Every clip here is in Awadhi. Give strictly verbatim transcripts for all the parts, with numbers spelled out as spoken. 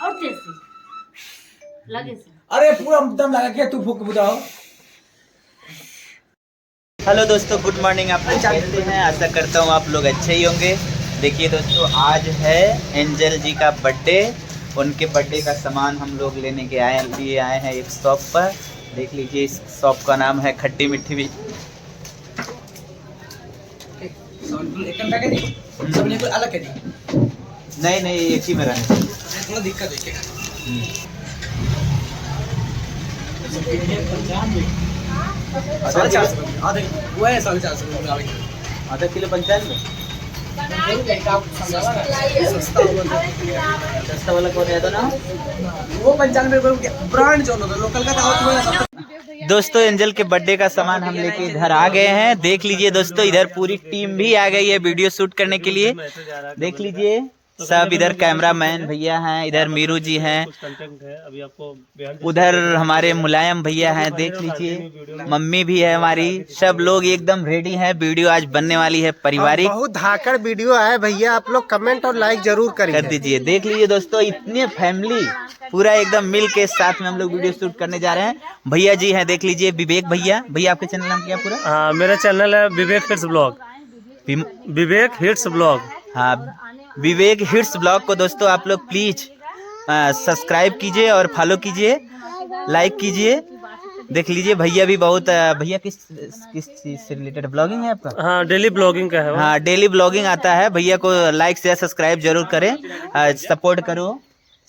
और तेज से, लगे से। अरे, पूरा दम लगा के तू फूंक बुझाओ। हेलो दोस्तों, गुड मॉर्निंग। आप लोग कैसे हैं? आशा करता हूँ आप लोग अच्छे ही होंगे। देखिए दोस्तों, आज है एंजल जी का बर्थडे। उनके बर्थडे का सामान हम लोग लेने के आए लिए आए हैं एक शॉप पर। देख लीजिए, इस शॉप का नाम है खट्टी मीठी भी। सब बिल्कुल एकदम पैकेट है। सब बिल्कुल अलग कर दी। नहीं, नहीं, एक ही में रहने। थोड़ा दिक्कत है क्या? हम्म। साढ़े चार सौ रुपये, आधे, वो है साढ़े चार सौ रुपये, आधे। आधा किलो पंचानवे? सस्ता वाला। सस्ता वाला कौन है, तो ना? वो पंचानवे रुपये, ब्रांड जो होता है, लोकल का तो थोड़ा सा। दोस्तों, एंजल के बर्थडे का सामान हम लेके घर आ गए हैं। देख लीजिए दोस्तों, इधर पूरी टीम भी आ गई है वीडियो शूट करने के लिए। देख लीजिए, सब इधर कैमरामैन भैया हैं, इधर मीरू जी हैं, उधर हमारे मुलायम भैया हैं। देख लीजिए, मम्मी भी है हमारी, सब लोग एकदम रेडी हैं। वीडियो आज बनने वाली है पारिवारिक। बहुत धाकड़ वीडियो है भैया, आप लोग कमेंट और लाइक जरूर करिए। कर दीजिए। देख लीजिए दोस्तों, इतने फैमिली पूरा एकदम मिल के साथ में हम लोग वीडियो शूट करने जा रहे हैं। भैया जी हैं, देख लीजिए, विवेक भैया। भैया, आपके चैनल नाम क्या पूरा? हाँ, मेरा चैनल है विवेक हिट्स ब्लॉग। विम- विवेक हिट्स ब्लॉग। हाँ, विवेक हिट्स ब्लॉग को दोस्तों आप लोग प्लीज, अ, सब्सक्राइब कीजिए और फॉलो कीजिए, लाइक कीजिए। देख लीजिए, भैया भी बहुत, अ, भैया किस, किस चीज़ से रिलेटेड ब्लॉगिंग है आपका? हाँ, डेली ब्लॉगिंग का है वो। हाँ, डेली ब्लॉगिंग आता है। भैया को लाइक, शेयर, सब्सक्राइब जरूर करें, अ, सपोर्ट करो।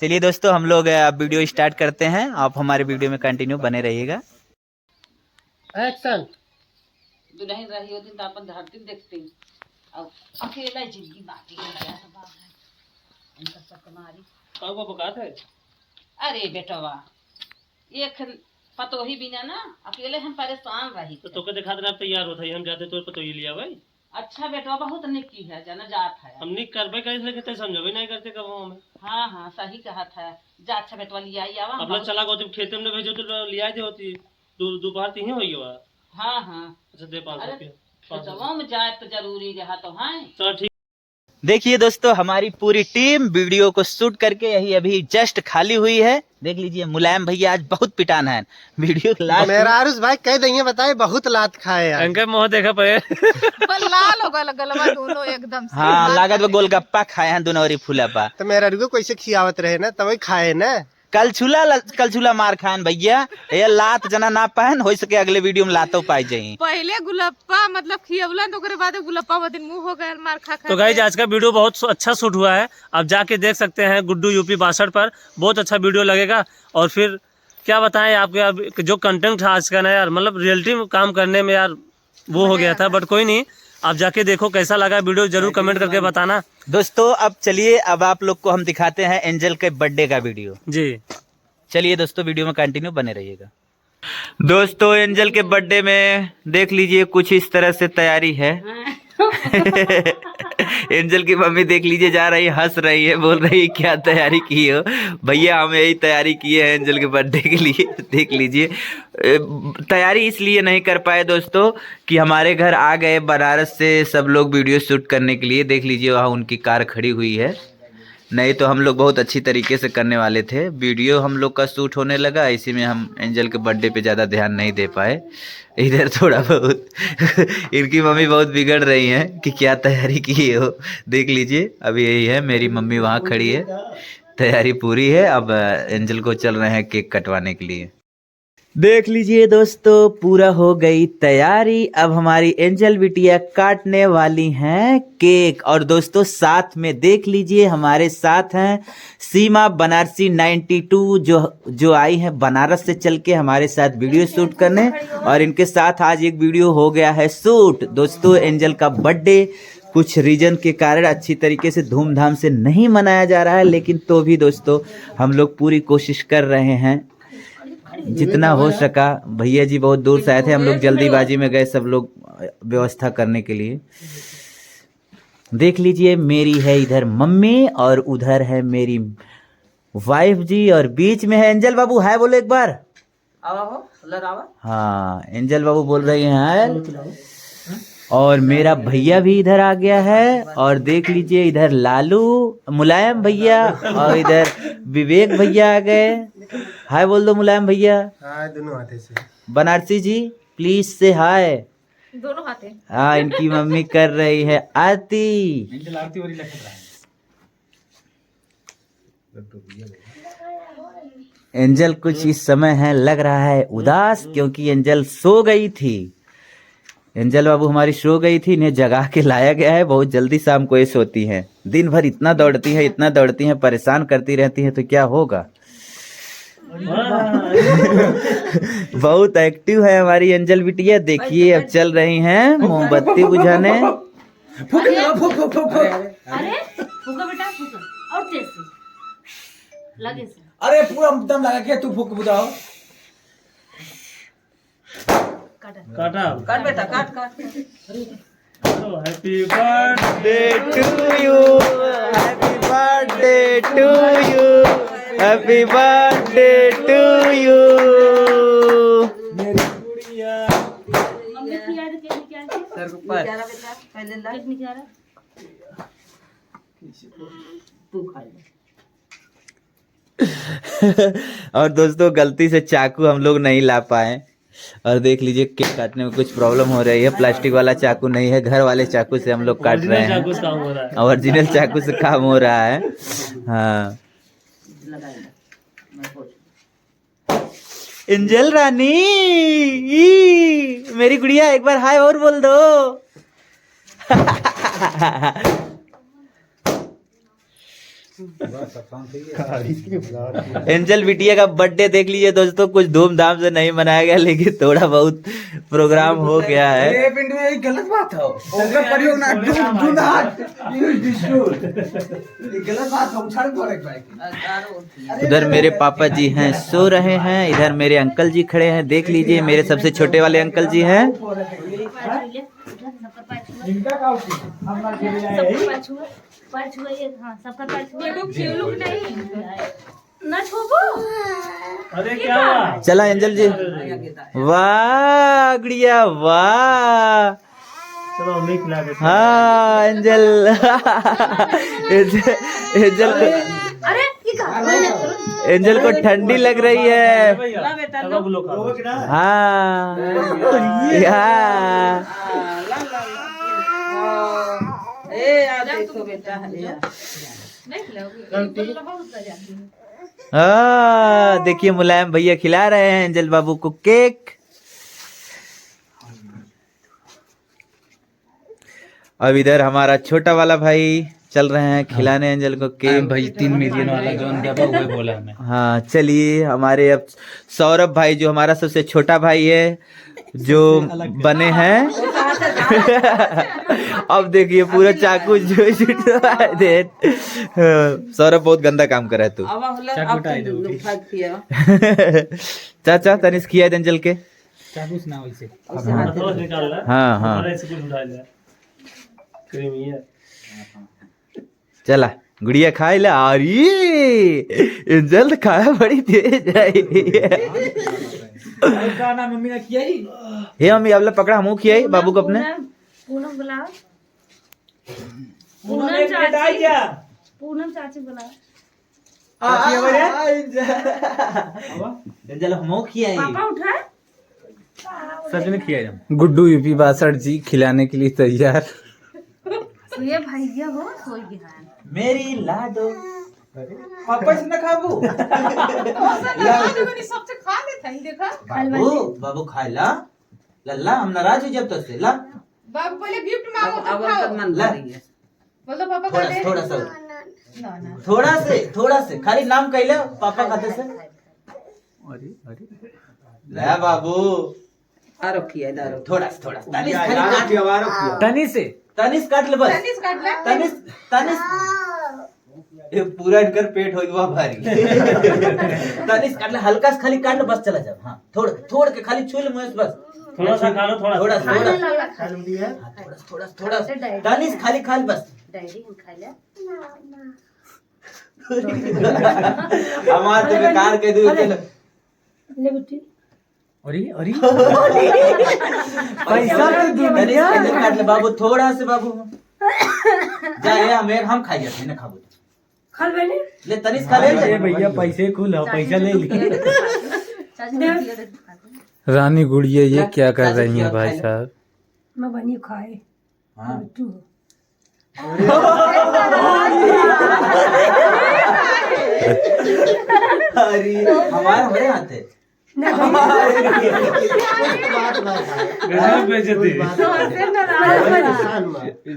चलिए दोस्तों, हम लोग, अ, वीडियो स्टार्ट करते हैं। आप हमारे वीडियो में कंटिन्यू बने रहिएगा। एक्शन। दुल्हन रही होती तो अपन धरती देखती, और अकेला जिंदगी बाटी के लगा सब बाप है। इनका सब कमारी। का हुआ, बकात है? अरे बेटवा, एक पतोही बिना ना अकेले हम परेशान रही तो थे। तोके दिखात रहा तैयार होत है, हम जाते तोर पतोही लिया भाई। अच्छा बेटवा, बहुत निक की है, जना जात है। हम निक करबे करी, लेकिन तै समझबे नहीं करते कबो हमें। हाँ, हाँ, सही कहत है। जा, अच्छा बेटवा, लिया आवा, हम अपना बहुत चला गो, तुम खेते में न भेजो तो लिया दे होती। दो-, दोपहर तीन ही होई गवा। हाँ, हाँ। अच्छा, दे पाँच सौ अरे, रुपया। पाँच सौ। खेतवा में जाए तो जरूरी रहा तो है। चलो, ठीक। देखिए दोस्तों, हमारी पूरी टीम वीडियो को शूट करके यही अभी जस्ट खाली हुई है। देख लीजिए, मुलायम भैया आज बहुत पिटान है वीडियो के लास्ट में। मेहरारूस भाई कह देंगे, बताए बहुत लात खाए यार। इनके मुंह देखा पड़े। पर लाल हो गल गलवा दोनों एकदम से। हाँ, मार लागत बा खाए। गोलगप्पा खाए हैं दोनों और फूला पा। तो मेहरारू को कैसे खियावत रहे ना, तब खाए ना। कलछुला ल-, कलछुला मार खाएन भैया। ये लात जना ना पहन, हो सके अगले वीडियो में लातो पाई जाई। पहले गुलप्पा मतलब खियवलन, तो ओकरे बाद गुलप्पा वो दिन मुंह हो गए मार खा खा तो गाइज, के। आज का वीडियो बहुत सु-, अच्छा शूट हुआ है। आप जाके देख सकते हैं गुड्डू यूपी बासठ पर, बहुत अच्छा वीडियो लगेगा। और फिर क्या बताएं आपके, अब जो कंटेंट था आज का ना यार, मतलब रियलिटी में काम करने में यार वो हो गया था, but कोई नहीं, आप जाके देखो कैसा लगा वीडियो, जरूर कमेंट करके बताना। दोस्तों, अब चलिए, अब आप लोग को हम दिखाते हैं एंजल के बर्थडे का वीडियो। जी। चलिए दोस्तों, वीडियो में कंटिन्यू बने रहिएगा। दोस्तों, एंजल के बर्थडे में देख लीजिए, कुछ इस तरह से तैयारी है। एंजल की मम्मी देख लीजिए, जा रही, हंस रही है, बोल रही, "क्या तैयारी की हो?" भैया, हम यही तैयारी किए हैं एंजल के बर्थडे के लिए। देख लीजिए, ए, तैयारी इसलिए नहीं कर पाए दोस्तों कि हमारे घर आ गए बनारस से सब लोग वीडियो शूट करने के लिए। देख लीजिए, वहाँ उनकी कार खड़ी हुई है, नहीं तो हम लोग बहुत अच्छी तरीके से करने वाले थे। वीडियो हम लोग का शूट होने लगा, इसी में हम एंजल के बर्थडे पे ज़्यादा ध्यान नहीं दे पाए। इधर थोड़ा बहुत इनकी मम्मी बहुत बिगड़ रही हैं कि क्या तैयारी किए हो। देख लीजिए, अभी यही है, मेरी मम्मी वहाँ खड़ी है, तैयारी पूरी है। अब एंजल को चल रहे हैं केक कटवाने के लिए। देख लीजिए दोस्तों, पूरा हो गई तैयारी। अब हमारी एंजल बिटिया काटने वाली हैं केक। और दोस्तों, साथ में देख लीजिए, हमारे साथ हैं सीमा बनारसी नाइंटी टू, जो, जो आई हैं बनारस से चल के हमारे साथ वीडियो शूट करने। और इनके साथ आज एक वीडियो हो गया है शूट। दोस्तों, एंजल का बर्थडे कुछ रीजन के कारण अच्छी तरीके से धूमधाम से नहीं मनाया जा रहा है, लेकिन तो भी दोस्तों, हम लोग पूरी कोशिश कर रहे हैं जितना हो सका। भैया जी बहुत दूर से आए थे, हम लोग जल्दीबाजी में गए सब लोग व्यवस्था करने के लिए। देख लीजिए, मेरी है इधर मम्मी और उधर है मेरी वाइफ जी और बीच में है एंजल बाबू। हाय बोलो एक बार। आवा हो, लड़ावा। हाँ, एंजल बाबू बोल रही हैं हाय। और मेरा भैया भी इधर आ गया है। और देख लीजिए, इधर लालू, मुलायम भैया और इधर विवेक भैया आ गए। हाय बोल दो मुलायम भैया। हाय दोनों हाथे से। बनारसी जी, please say hi। दोनों हाथे। हाँ, इनकी मम्मी कर रही है आरती। एंजल आरती वाली लखत रहा है। एंजल कुछ इस समय है, लग रहा है उदास, क्योंकि एंजल सो गई थी। एंजल बाबू हमारी सो गई थी, इन्हें जगा के लाया गया है। बहुत जल्दी शाम को ये सोती हैं। दिन भर इतना दौड़ती हैं, इतना दौड़ती हैं, परेशान करती रहती हैं, तो क्या होगा? बहुत एक्टिव है हमारी एंजल बिटिया। देखिए, अब चल रही हैं मोमबत्ती बुझाने। फूक, अरे, फूक, फूक, फूक, फूक। अरे, फूको बेटा, फूको। और तेज से। लगे से। अरे, पूरा दम लगा के तू फूक बुझाओ। काटा। काटा। काट बेटा, काट, काट। तो happy birthday to you, happy birthday to you, happy birthday to you। मेरी गुड़िया। मम्मी खिया दे, केक निकाल के। सर को पास। निकाला बेटा, पहले ला। केक निकाला। तू खा ले। और दोस्तों, गलती से चाकू हम लोग नहीं ला पाए। और देख लीजिए, केक काटने में कुछ प्रॉब्लम हो रही है। प्लास्टिक वाला चाकू नहीं है, घर वाले चाकू से हम लोग काट रहे हैं। ओरिजिनल चाकू से काम हो रहा है। हाँ। एंजल रानी, ई, मेरी गुड़िया, एक बार हाय और बोल दो। एंजल बिटिया का बर्थडे देख लीजिए दोस्तों, कुछ धूमधाम से नहीं मनाया गया, लेकिन थोड़ा बहुत प्रोग्राम हो गया है। ए, पिंटू, ये गलत बात है। ओकर प्रयोग ना, do, do not use this rule। ये गलत बात है, उछाल पड़े भाई। उधर मेरे पापा जी हैं, सो रहे हैं, इधर मेरे अंकल जी खड़े हैं। देख लीजिए, मेरे सबसे छोटे वाले अंकल जी हैं। इनका का उचित? हम ना खेले जाए। सबका पैर छुआ, पैर छुआ, ये, हाँ, सबका पैर छुआ। ये लोग, ये लोग नहीं। ना छुबो। अरे, ये क्या का हुआ? चला, एंजल जी। वाह, गुड़िया, वाह। चलो, मम्मी खिला देते हैं। हाँ, एंजल। एंजल, एंजल को, अरे, ये का? एंजल को ठंडी लग रही है। ला बेटा, लो। हाँ। हाँ। हाँ, ला, ला, ला। ए, आ देखो बेटा, ए, आ। नहीं खिलाओगी? हाँ, देखिए, मुलायम भैया खिला रहे हैं एंजल बाबू को केक। अब इधर हमारा छोटा वाला भाई चल रहे हैं खिलाने एंजल को केक। हाँ भाई, तीन मिलियन वाला जौन डब्बा, वही बोला हमें। हाँ, चलिए, हमारे अब सौरभ भाई, जो हमारा सबसे छोटा भाई है, जो बने हैं। अब देखिए, पूरा चाकू जो दे। सौरभ, बहुत गंदा काम करा है तू। चाचा, तनिस खिया दे एंजल के। चाकू से ना, वैसे। हाँ, हाँ। चला, गुड़िया खाए ला। अरे, एंजल तो खाया बड़ी तेज है। अरे, का ना, मम्मी ना खियाई? हे मम्मी, अब ले पकड़ा, हमहू खियाई बाबू को अपने। पूनम, पूनम बुलाओ। पूनम चाची। पूनम चाची बुलाओ। आ, आ, आ, आ, एंजल। एंजल, हमहू खियाई। पापा उठा। सच में खियाई हम। गुड्डू यूपी बासठ जी खिलाने के लिए तैयार। ये भैया हो, सोई गया है। मेरी लाडो। पापा से ना खाबू? सबसे खा लेता ही, देखा। बाबू, बाबू खाए ला। लल्ला, हम नाराज हो जब तक से, ला। बाबू पहले गिफ्ट मांगो, अब, तब अब खाओ। मन ला। बोल दो पापा, थोड़ा सा, थोड़ा सा। ना, ना। थोड़ा से, थोड़ा से, खाली नाम कहले पापा खाते से। अरे, अरे। ले बाबू। आरो खिया, इधर आरो। थोड़ा सा, थोड़ा सा। तनिस खाली काट। तनिस से। तनिस काट ले बस। तनिस काट ले। तनिस, तनिस। ये पूरा इनकर पेट हो गया भारी। तनिस काट ले, हल्का से खाली काट ले, बस चला जा। हाँ, थोड़, थोड़ के खाली छू ले मुँह से बस। थोड़ा सा खा लो, थोड़ा थोड़ा सा। सा, थोड़ा सा। हाँ, थोड़ा सा, थोड़ा सा, थोड़ा सा। तनिस खाली खा ले बस। डायरी हम खा ले। हमार तो बेकार कह दू। ले बेटी। अरे, अरे। पैसा तो दुनिया। तनिष्का, इधर काट ले बाबू, थोड़ा से बाबू। जा, ये हम, हम खाई जाते हैं, ना खाबो। खा ले बहनी। ले, तनिष्का ले ले। अरे भैया, पैसे कुल हो, पैसा ले ले। रानी गुड़िया, ये क्या कर रही हैं भाई साहब? मैं बनी खाए। हाँ। तू। अरे, हमारे, हमारे हाथ है। ना, गजब बेइज्जती। कोई बात नहीं।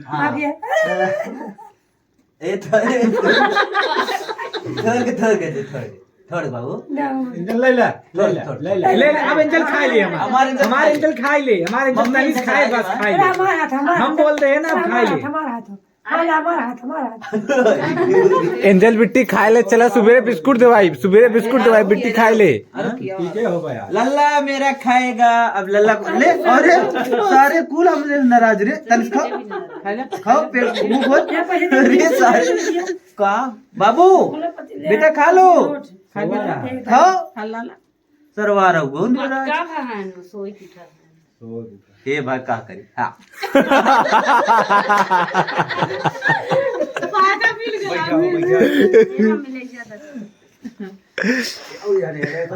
हाँ। ए, थोड़े, थोड़े, थोड़े, थोड़े, थोड़े बाबू। ना। एंजल ले ले, ले ले, थोड़े, थोड़े। ले ले। ले ले, अब एंजल खाई ले हमार। हमार एंजल हमार खाई एंजल खाई ले, हमार एंजल मम्मी तनिष्का एंजल खाए, खाई बस ले। खाई ले। हमार हाथ, हमार हम हाथ। बोल रहे हैं ना, अब हमार खाई ले। हाथ, हमार हाथ। हाँ, ले, हमार हाथ, हमार हाथ। एंजल बिट्टी खाए ले, चला सुबेरे बिस्कुट देवाई, सुबेरे बिस्कुट देवाई, बिट्टी खाए ले। अरे, पीछे हो गया। लल्ला मेरा खाएगा, अब लल्ला को ले। अरे, सारे कुल हमसे नाराज रे। तनिष्का खाओ, पेट मुंह खोल। अरे, सारे का? बाबू, बेटा खा लो। खा बेटा। खाओ। खा लाला। सरवा रहो, नाराज। का खाना है? सोई की खा। हे भाई, का करी? हाँ। पाजा मिल गया। बैठा हो, बैठा हो। ये हम ले जाता। ओ यार, ये